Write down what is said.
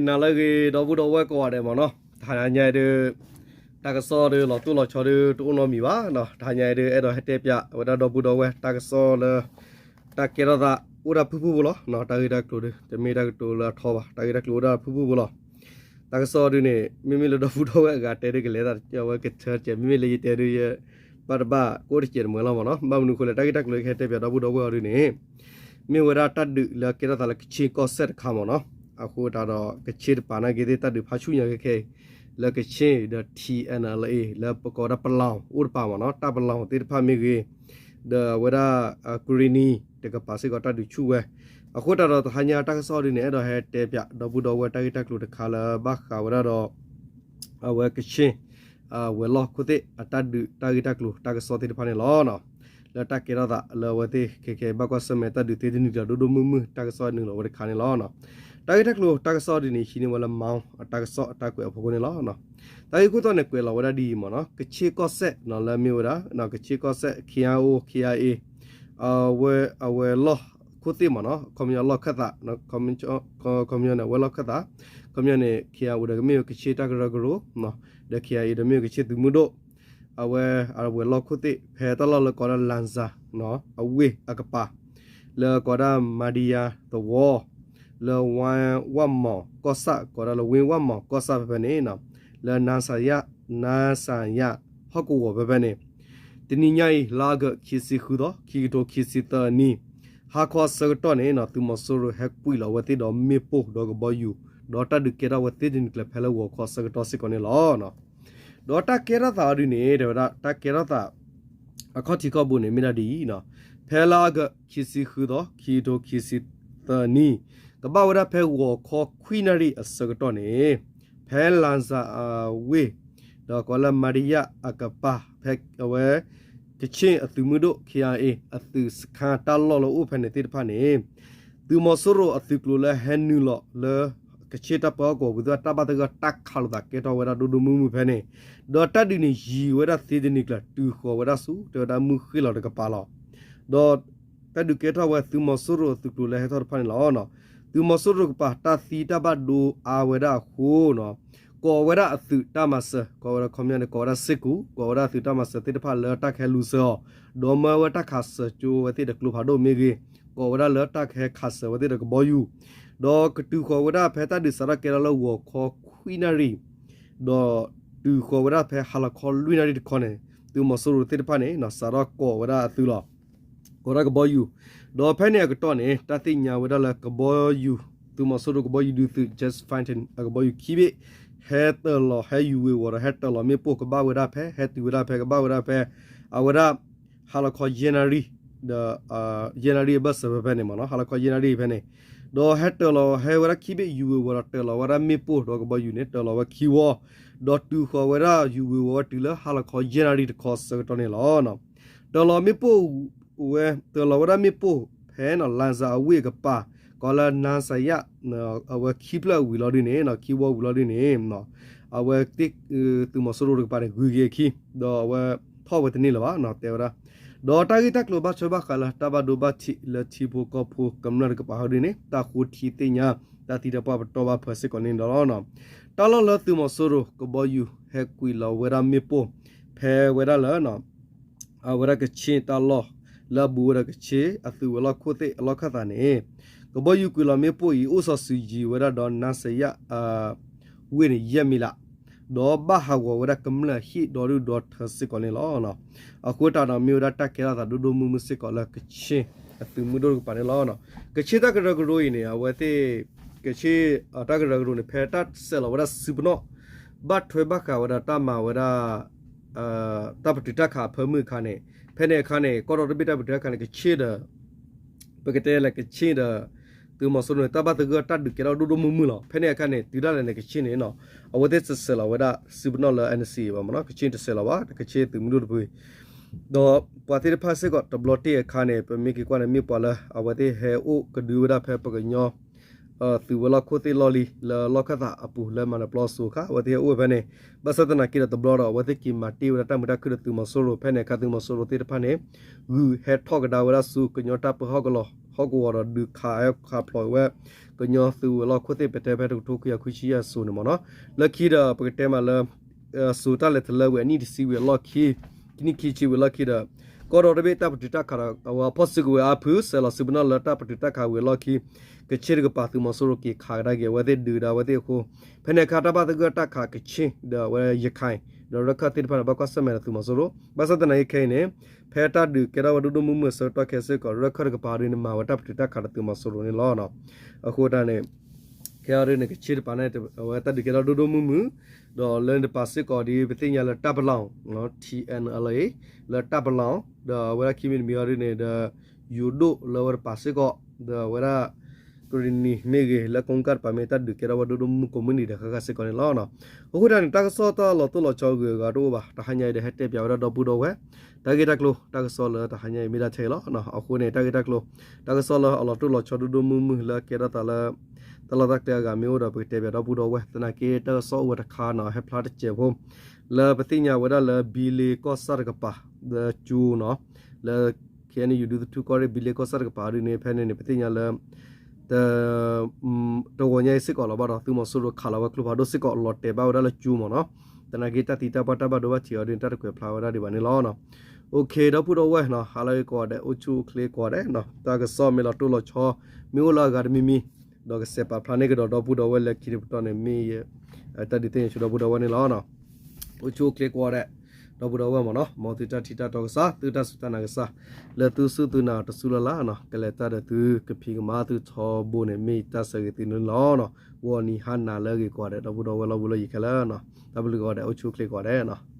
နၤလၢအဂ့ၤ ဒီပုၢ်ဒီဝဲၢ်ကိးဂၤဒဲးမ့ၢ်နီၤ, တဟါညါအံၤဒုး တၢ်ကစီၣ်ဒုးလီၤတိၢ်လီၤဆီဒုးတအိၣ်နီတမံၤဘၣ်နီၤ, တဟါညါအံၤဒုး အဲၣ်ဒိးဟဲတဲပၠးဝဲဒၣ်ဒီပုၢ်ဒီဝဲၢ်တၢ်ကစီၣ်လၢ တၢ်ကဲထီၣ်သးအိၣ်ဒၣ်ဖုၣ်ဖုၣ်ဖိလီၤ, တၢ်ဂ့ၢ်တၢ်ကျိၤဒုး တမ့ၢ်တၢ်ကတိၤလၢအထီဘၣ်, တၢ်ဂ့ၢ်တၢ်ကျိၤအိၣ်ဒၣ်ဖုၣ်ဖုၣ်ဖိလီၤ. တၢ်ကစီၣ်ဒုးန့ၣ် မ့မ့ၢ်လၢဒီပုၢ်ဒီဝဲၢ်အဂၤတဲဒုးကလဲၤသး အဝဲကထၢတကဲး, မ့မ့ၢ်လၢယတဲဒုး ယဘၣ်တဘၣ်ကအိၣ်တစဲးတမှဲၤလီၤမ့ၢ်နီၤ, ဘၣ်မနုၤအဃိလဲၣ် တၢ်ဂ့ၢ်တၢ်ကျိၤကဟဲတဲပၠးဒီပုၢ်ဒီဝဲၢ်အီၤဒုးန့ၣ် မ့ၢ်ဝဲဒၣ်တၢ်ဒုးလၢကဲထီၣ်သးလၢကခ့ၣ်ကီၢ်စဲၣ်တခါမ့ၢ်နီၤ, အဃိသတးဒီး ကခ့ၣ်တပၤနာ်က့သ့ၣ် တၢ်ဒုးဖးဆူၣ်ညါခဲခဲအံၤ လၢကခ့ၣ်ဒီး ထံၣ်အဲၣ်နၣ်လၢအ့ၣ် လၢပကိးဝဲဒၣ်ပလီၢ်အိၣ်တပၤမ့ၢ်နီၤ, တၢ်ပလီၢ်သ့ၣ်တဖၣ်မ့ၢ်ဂ့ၤ ဒီးအဝဲဒၣ် ကရ့ၣ်နံၤတကပၤစ့ၢ်ကီးတၢ်ဒုးဆူၣ်ဝဲ, အဃိသတးဒီးတဟါညါတၢ်ကစီၣ်ဒုးန့ၣ် အဲၣ်ဒိးဟဲတဲပၠးဒီပုၢ်ဒီဝဲၢ်တၢ်ဂ့ၢ်တၢ်ကျိၤတခါလၢဘၣ်ဃးဝဲဒၣ်ဒီး အဝဲကခ့ၣ် ဝဲၤလီၢ်ခိၣ်သ့ၣ်အတၢ်ဒုးတၢ်ဂ့ၢ်တၢ်ကျိၤတၢ်ကစီၣ်သ့ၣ်တဖၣ်န့ၣ်လီၤ. လၢတၢ်ကဲထီၣ်သးလၢအဝဲသ့ၣ်ခဲခဲဘၣ်ကွၢ်ဆၢၣ်မဲာ်တၢ်ဒုးသ့တနံၤကျၢၤဒိၣ်ဒိၣ်မုၢ်မုၢ် တၢ်ကစီၣ်နုာ်လီၤဝဲတခါန့ၣ်လီၤ. တၢ်ဂ့ၢ်တၢ်ကျိၤတၢ်ကစီၣ်ဒုးန့ၣ် ဟံးန့ၢ်ဝဲလၢ မီၣ် အတၢ်ကစီၣ်အတၢ်ကွဲးအဖီခိၣ်န့ၣ်လီၤ. တၢ်ဂ့ၢ်ခိၣ်တီန့ၣ် ကွဲးလီၤဝဲဒၣ်ဒ်အံၤမ့ၢ်နီၤ, ကခ့ၣ်ကီၢ်စဲၣ်နီၤ လၢမ့ၢ်ဝဲဒၣ် ကခ့ၣ်ကီၢ်စဲၣ် ခ့ၣ်အါအိၣ် ခ့ၣ်အါအ့ၣ် အဝဲ အဝဲၤလီၢ်ခိၣ်သ့ၣ်မ့ၢ်နီၤ, ခီပညီလီၢ်ခၢၣ်သး ခီပညီန့ၣ် အဝဲၤလီၢ်ခၢၣ်သး ခီပညီန့ၣ် ခ့ၣ်အါအိၣ်ဒီးကမ့ၢ်ဝဲကခ့ၣ်တၢ်ကရၢကရိ ဒီး ခ့ၣ်အါအ့ၣ် ဒီးမ့ၢ်ဝဲကခ့ၣ်သုးမုၢ်ဒိၣ် အဝဲ အဝဲၤလီၢ်ခိၣ်သ့ၣ် ဖဲတၢ်လီၢ်လၢကိးဒၣ် လၣ်စၣ် အဝ့ၢ်အကပၤ လၢကိးဒၣ် မၤဒံယါသဝီ လၢ ဝါမီၢ်ကီၢ်ဆၣ် ကိးဒၣ်လၢ ဝ့ၢ်ဝါမီၢ်ကီၢ်ဆၣ်ဖဲဖဲန့ၣ် လၢ နါစၢ်ယါ နါစၢ်ယါ ဟီၣ်ကဝီၤဖဲဖဲန့ၣ် တနံၤညါအံၤ လါအီကူး ခံဆံဃုသီ ခံကထိခံဆံသၢနံၣ် ဟါခီအဆၢကတီၢ်န့ၣ် သုးမီၤစိရိၤဟဲကွံာ်လီၤဝဲသ့ၣ်ဒီးမ့ၣ်ပိၢ်ဒီးကဘီယူၤ ဒီးတၢ်ဒုးကဲထီၣ်ဝဲသ့ၣ်တနံၤကျၢၤဖဲလၢဂီၤခီအဆၢကတီၢ်စ့ၢ်ကီးန့ၣ်လီၤ. ဒီးတၢ်ကဲထီၣ်သးအီၤဒုးန့ၣ် တဲဝဲဒၣ် တၢ်ကဲထီၣ်သး အခီၣ်ထံးခီၣ်ဘိန့ၣ် မ့ၢ်ဒၣ်ဒ်အံၤ, ဖဲလါအီကူး ခံဆံဃုသီ ခံကထိခံဆံသၢနံၣ် ကဘၣ်ဝဲဒၣ်ဖဲဂီၤခီခွံနၣ်ရံၣ်အဆၢကတီၢ်န့ၣ် ဖဲလၣ်စၣ်အဝ့ၢ် ဒီးကိးလၢ မၤဒံယါအကပၤ ဖဲအဝဲ ကခ့ၣ်အသုးမုၢ်ဒိၣ် ခ့ၣ်အါအ့ၣ် အသုးစခါတၢ်လီၢ်လၢအိၣ်ဖဲန့ၣ်သ့ၣ်တဖၣ်န့ၣ် သုးမီၤစိရိၤအသုးကျိၤလၢဟဲနုာ်လီၤလၢ ကခ့ၣ်တၢ်ပၢဟီၣ်ကဝီၤပူၤသ့ၣ်တဖၣ် တၢ်ဘၣ်သဂၢၢ်တၢ်ခးလိာ်သးကဲထီၣ်ဝဲဒၣ်ဒိၣ်ဒိၣ်မုၢ်မုၢ်ဖဲန့ၣ်, ဒီးတၢ်ဒုးန့ၣ်ယံၤဝဲဒၣ်သ့တနံၤကျၢၤ တုၤဃီၤဝဲဒၣ်ဆူ တဲဝဲဒၣ်မုၢ်ဃ့ၢ်လီၤတကပၤလီၤ. ဒီးတၢ်ဒုးကဲထီၣ်ဝဲသုးမီၤစိရိၤအသုးကျိၤလၢဟဲထီၣ်တဖၣ်န့ၣ်လီၤ. သုးမီၤစိရိၤတကပၤ တၢ်သံတၢ်ဘၣ်ဒိအါဝဲဒၣ်အဃိနီၤ ကိးဝဲဒၣ်အသုးတၢ်မၤစၢၤ ကိးဝဲဒၣ်ခီပညီန့ၣ် ကိးဝဲဒၣ်စ့ၢ်ကီး ကိးဝဲဒၣ်အသုးတၢ်မၤစၢၤသ့ၣ်တဖၣ်လၢတၢ်ကဟဲလူၤစၢၤအီၤ ဒီးမၢဝဲတၢ်ခးစၢၤကၠိဝဲသ့ၣ်ဒီးကျိဖးဒိၣ်မ့ၢ်ဂ့ၤ ကိးဝဲဒၣ်လၢတၢ်ကဟဲခးစၢၤဝဲသ့ၣ်ဒီးကဘီယူၤ ဒီးကတုၤဃီၤဝဲဒၣ်ဖဲတၢ်ဒုးစးထီၣ်ကဲထီၣ်လၢဂီၤခီခွံနၣ်ရံၣ် ဒီးတုၤဃီၤဝဲဒၣ်ဖဲဟါလီၤခီလွံၢ်နၣ်ရံၣ်တခီန့ၣ် သုးမီၤစိရိၤသ့ၣ်တဖၣ်န့ၣ် စးထီၣ်ကိးဝဲဒၣ်အသုးလီၤ. ကိးဒၣ်ကဘီယူၤ ဒီးဖဲန့ၣ်အကတီၢ်န့ၣ် တၢ်သ့ၣ်ညါဝဲဒၣ်လၢကဘီယူၤ သုးမီၤစိရိၤကဘီယူၤဒုးသုး Jet Fighter အကဘီယူၤခံဘ့ၣ် ဟဲတၢၤလီၤ ဟဲယူၤဝ့ၤဝီၤဒီးဟဲတၢၤလီၤမ့ၣ်ပိၢ် ကဘၣ်ဝဲဒၣ်ဖဲ ဟဲတုၤဝဲဒၣ်ဖဲ ကဘၣ်ဝဲဒၣ်ဖဲ အဝဲဒၣ် ဟါလီၤခီယဲၢ်နၣ်ရံၣ် ဒီး ယဲၢ်နၣ်ရံၣ်အဘၢၣ်စၢၤဖဲဖဲန့ၣ်မ့ၢ်နီၤ ဟါလီၤခီယဲၢ်နၣ်ရံၣ်ဖဲန့ၣ် ဒီးဟဲတၢၤလီၤ ဟဲဝဲဒၣ်ခံဘ့ၣ် ယူၤဝ့ၤဝီၤဒီးတၢၤလီၤဝဲဒၣ်မ့ၣ်ပိၢ်ဒီးကဘီယူၤန့ၣ် တၢၤလီၤဝဲခံဝီ ဒီးတုၤဃီၤဝဲဒၣ်ယူၤဝ့ၤဝီၤဝဲတုၤလၢဟါလီၤခီယဲၢ်နၣ်ရံၣ်တခီဆၢကတီၢ်န့ၣ်လီၤ. တၢၤလီၤမ့ၣ်ပိၢ်ဝဲ တၢၤလီၤဝဲဒၣ်မ့ၣ်ပိၢ်ဖဲနီၤ လၣ်စၣ်အဝ့ၢ်အကပၤ ကိးလၢ နါစၢ်ယါ အဝဲခံဖျၢၣ်ဝံၤလီၤဒုးန့ၣ် ခံဝီဝံၤလီၤဒုးန့ၣ် အဝဲ သုးမီၤစိရိၤတကပၤန့ၣ် ဂုၤက့ၤအခံ ဒီးအဝဲထီၣ်ဝဲတန့ၢ်လၢၤဘၣ် တဲဝဲဒၣ် ဒီးတၢ်ဂ့ၢ်တၢ်ကျိၤဘၣ်ထွဲဘၣ်ဃးလၢတၢ်ဘၣ်ဒိဘၣ်ထံးလၢထံဖိကီၢ်ဖိကမျၢၢ်တကပၤဟီဒုးန့ၣ် တၢ်ဃိထံသ့ၣ်ညါ တၢ်သံတၢ်ပှၢ်ပတီၢ်ဘၣ်ဖၢးစ့ၢ်ကီးန့ၣ်ဒီးလီၤ. တၢ်လီၢ်လၢသုးမီၤစိရိၤကဘီယူၤဟဲကွံာ်လီၤဝဲဒၣ်မ့ၣ်ပိၢ် ဖဲဝဲဒၣ်လၢ အဝဲဒၣ်ကခ့ၣ်တၢ်လီၢ် လၢအဘူးဝဲဒီးကခ့ၣ်အသုးဝဲၤလီၢ်ခိၣ်သ့ၣ်အလီၢ်ခၢၣ်သးန့ၣ် ကဘီယူၤကွံာ်လီၤမ့ၣ်ပိၢ်အံၤ အိၣ်စီၤစုၤယံၤဝဲဒၣ်ဒီး နါစၢ်ယါ ဝ့ၢ်န့ၣ် ယဲၢ်မံလး ဒီးဘၣ်ဟးဂီၤဝဲဒၣ်ကမျၢၢ်ဟံၣ်ဒီဒူၣ်ဒီထၢစ့ၢ်ကီးန့ၣ်လီၤ. အဃိသတးဒီး မ့ၢ်ဝဲဒၣ်တၢ်ကဲထီၣ်သးဒိၣ်ဒိၣ်မုၢ်မုၢ်စ့ၢ်ကီးလၢကခ့ၣ်အသုးမုၢ်ဒိၣ်တကပၤန့ၣ်လီၤ. ကခ့ၣ်တၢ်ကရၢကရိအံၤန့ၣ် အဝဲသ့ၣ် ကခ့ၣ်တၢ်ကရၢကရိန့ၣ် ဖဲတၢ်စဲးလီၤဝဲဒၣ်စုပနီၣ် ဘၣ်ထွဲဘၣ်ဃးဝဲဒၣ်တၢ်မၤဝဲဒၣ် တၢ်ပတုာ်တၢ်ခးအဖၢမုၢ်အခါန့ၣ် ဖဲန့ၣ်အခါန့ၣ် ကီၢ်ဒီတဘ့ၣ်တၢ်ပတုာ်တၢ်ခးန့ၣ် ကခ့ၣ်ဒီး ပကတဲလၢကခ့ၣ်ဒီး သုးမီၤစိရိၤန့ၣ် တၢ်ဘၣ်သဂၢၢ်တၢ်ဒုးကဲထီၣ်ဒိၣ်ဒိၣ်မုၢ်မုၢ်လီၤ. ဖဲန့ၣ်အခါန့ၣ် တုၤဒၣ်လဲာ်န့ၣ် ကခ့ၣ်န့ၣ် အဝဲသ့ၣ်တစဲးလီၤဝဲဒၣ်စုပနီၣ်လၢ NCA ဘၣ်မ့ၢ်နီၤ ကခ့ၣ်တစဲးလီၤဘၣ် ကခ့ၣ်သုးမုၢ်ဒိၣ်တဖု ဒီးပှၤသ့ၣ်တဖၣ်စ့ၢ်ကီးတဘျီတ့ၢ်အခါန့ၣ် ပမ့ၢ်က့ၤကွၢ်န့ၣ် မ့ၢ်ပှၤလၢအဝဲသ့ၣ်ဟဲအိၣ်ကဒုဝဲဒၣ်ဖဲပှၤကညီ သုးဝဲၤလီၢ်ခိၣ်သ့ၣ်လီၢ်လံၤ လၢလီၢ်ခၢၣ်သးအပူၤ လၢမၤနၢၤပျီစိၤအခါ အဝဲသ့ၣ်ဟဲအိၣ်ဝဲဖဲန့ၣ် ဘၣ်ဆၣ်သနာ်က့ဒီးတဘျီဒီး အဝဲသ့ၣ်က့ၤမၤတ့ၢ်ဝဲဒၣ်တၢ်မုာ်တၢ်ခုၣ်ဒီးသုးမီၤစိရိၤ ဖဲန့ၣ်အခါသုးမီၤစိရိၤသ့ၣ်တဖၣ်န့ၣ် ဂုာ်ဟဲထီၣ်ကဒါဝဲဒၣ်ဆူကညီတၢ်ပၢဟီၣ်ကဝီၤ ဟီၣ်ကဝီၤဒီးဒုးခးဟဲခးဖျိးဝဲ ကညီသုးဝဲၤလီၢ်ခိၣ်သ့ၣ် ပတဲဖဲတကထိခွံကယၤခွံဆံယဲၢ်အစိၤန့ၣ်မ့ၢ်နီၤ. လၢခံဒီး ပကတဲမးလၢ စိၤတၢ်လဲၤတလၢဝံၤအနံၣ်တဆံဝံၤအလီၢ်ခံ ခံနံၣ်ခံဆံဝံၤအလီၢ်ခံဒီး ကီၢ်ဒီတဘ့ၣ်တၢ်ပတုာ်တၢ်ခးဒီး အဝဲဖီၣ်စုကဝဲၤအါဖု ဆဲးလီၤစုပနီၣ်လၢတၢ်ပတုာ်တၢ်ခးဝံၤအလီၢ်ခံ ကဆ့တကပၤသုးမီၤစိရိၤက့ၤခးကဒါက့ၤ အဝဲသ့ၣ်ဒုးကဒါအဝဲသ့ၣ်အဃိ ဖဲန့ၣ်အခါတၢ်ဘၣ်သဂၢၢ်တၢ်ခးကဆ့ ဒီးအဝဲရခၢၣ် ဒီးရခၢၣ်သ့ၣ်တဖၣ်န့ၣ် ဘၣ်ကွၢ်ဆၢၣ်မဲာ်ဒီးသုးမီၤစိရိၤ ဘၣ်ဆၣ်သနာ်က့ခဲအံၤန့ၣ် ဖဲတၢ်ဒုးကဲထီၣ်ဝဲဒိၣ်ဒိၣ်မုၢ်မုၢ်အဆၢကတီၢ်ခဲအံၤစ့ၢ်ကီး ရခၢၣ်တကပၤဒ်န့ၣ် မၤဝဲတၢ်ပတုာ်တၢ်ခးဒီးသုးမီၤစိရိၤန့ၣ်လီၤ. အဃိတၢ်န့ၣ် ခဲအံၤဒ်န့ၣ် ကဆ့တကပၤန့ၣ် အဝဲတၢ်ဒုးကဲထီၣ်ဒိၣ်ဒိၣ်မုၢ်မုၢ် ဒီးလၢတပၤစ့ၢ်ကီးဒ်ပသ့ၣ်ညါလၢတၢ်ပလီၢ် ထံအဲၣ်အဲလ်အ့ လၢတၢ်ပလီၢ် ဒီးအဝဲဒၣ်ခံမံၤတမံၤအံၤဒ်န့ၣ်ဒီး ယိၤဒိၣ်လၢဝဲတပၤစ့ၢ်ကီး ဒီးအဝဲဒၣ် ကရံၣ်နံၤမ့ၢ်ဂ့ၤ လၢကိကၣ်တပၤမ့ၢ် တၢ်ဒုးကဲထီၣ်ဝဲဒိၣ်ဒိၣ်မုၢ်ကိးမုၢ်နံၤဒီးဃၣ်ဃၣ်စ့ၢ်ကီးန့ၣ်လီၤ. အဃိတၢ်န့ၣ် တၢ်ကစီၣ်တၢ်လီၤတိၢ်လီၤဆီဂုၤအဂၤတအိၣ်ဘၣ် တဟါညါအံၤဒီးဟဲတဲပၠးဝဲဒၣ်ဒီပုၢ်ဒီဝဲၢ် တၢ်ဂ့ၢ်တၢ်ကျိၤ တၢ်ကစီၣ်လၢတဟါညါအံၤမ့ၢ်ဒၣ်ထဲအံၤလီၤ. အဃိန့ၣ် တၢ်ဂ့ၢ်တၢ်ကျိၤ တၢ်ကစီၣ်လၢအလီၤတိၢ်လီၤဆီဒိၣ်ဒိၣ်မုၢ်မုၢ်လၢကဲထီၣ်သးလၢ တၢ်လီၢ်တၢ်ကျဲအဂၤမ့ၢ်အိၣ်ဒီး ပကတဲပၠးဒီပုၢ်ဒီဝဲၢ် သနာ်က့တၢ်ကစီၣ်အိၣ်ဝဲတခါနီၤ ဟဲဖျါတစဲးဖိ လၢပသ့ၣ်ညါဝဲဒၣ်လၢဘံလ့ကီၢ်ဆၣ်တကပၤ လၢကၠိနီၤ လၢ ခဲအံၤန့ၣ် ယိၤဒုးသထူကီၢ်ရ့ၣ် ဘံလ့ကီၢ်ဆၣ်တကပၤဒ်န့ၣ် ဖဲန့ၣ်န့ၣ် ပသ့ၣ်ညါလၢ တ တဂီၤညါအံၤစ့ၢ်ကီးလီၤဘၣ်ဒီး သုးမီၤစိရိၤခးလီၤဝဲကျိဖးဒိၣ်စ့ၢ်ကီးလီၤတဲာ်ဘၣ်ဝဲဒၣ်လၢကၠိမ့ၢ်နီၤ. သနာ်က့တၢ်သံတၢ်ပှၢ်တၢ်ဘၣ်ဒိဘၣ်ထံးအီၤဒ်န့ၣ် တၢ်တကွဲးဖျါဝဲဒၣ်ဒံးဘၣ်န့ၣ်လီၤ. အိၣ်ခ့ ဒီပုၢ်ဒီဝဲၢ်နီၤ ဟါလၢအဂ့ၤကိးဂၤဒဲး အိၣ်ဆူၣ်အိၣ်ချ့ကိးဂၤဒဲးနီၤ တၢ်ကစီၣ်မ့ၢ်လီၤတိၢ်လီၤဆီ မ့ၢ်အိၣ်လၢအဂၤတမံၤမံၤ ဒီးကစဲးပာ်ဖျါန့ၢ်ကဒီးဒီပုၢ်ဒီဝဲၢ်လၢခံတပတီၢ်န့ၣ် မ့ၢ်ယတၢ်ဒုးသ့ၣ်ညါဆိဒီပုၢ်ဒီဝဲၢ်န့ၣ်လီၤ. အိၣ်ဆူၣ်အိၣ်ချ့ကိးဂၤဒဲး ဒီပုၢ်ဒီဝဲၢ်မ့ၢ်နီၤ မ်သုတၢ်ထံၣ်တၢ်တီကစၢ် သုတၢ်စူၢ်တၢ်နာ်ကစၢ် လၢသုစူၢ်သုနာ်တစူၢ်လၢ်လၢ်နီၤ ကလဲၤတၢ်ဒီးသုကဖံးကမၤသုထီဘိန့ၣ် မ့ၢ်ယတၢ်ဆၢဂ့ၤသုန့ၣ်လီၤ. ဂီၤနံၤဟါနၤလၢအဂ့ၤကိးဂၤဒဲး ဒီပုၢ်ဒီဝဲၢ်လီၢ်ဘူးလၢယံၤခဲလၢာ်နီၤ တၢ်ဘျုးကိးဂၤဒဲး အိၣ်ဆူၣ်အိၣ်ချ့ကိးဂၤဒဲးနီၤ.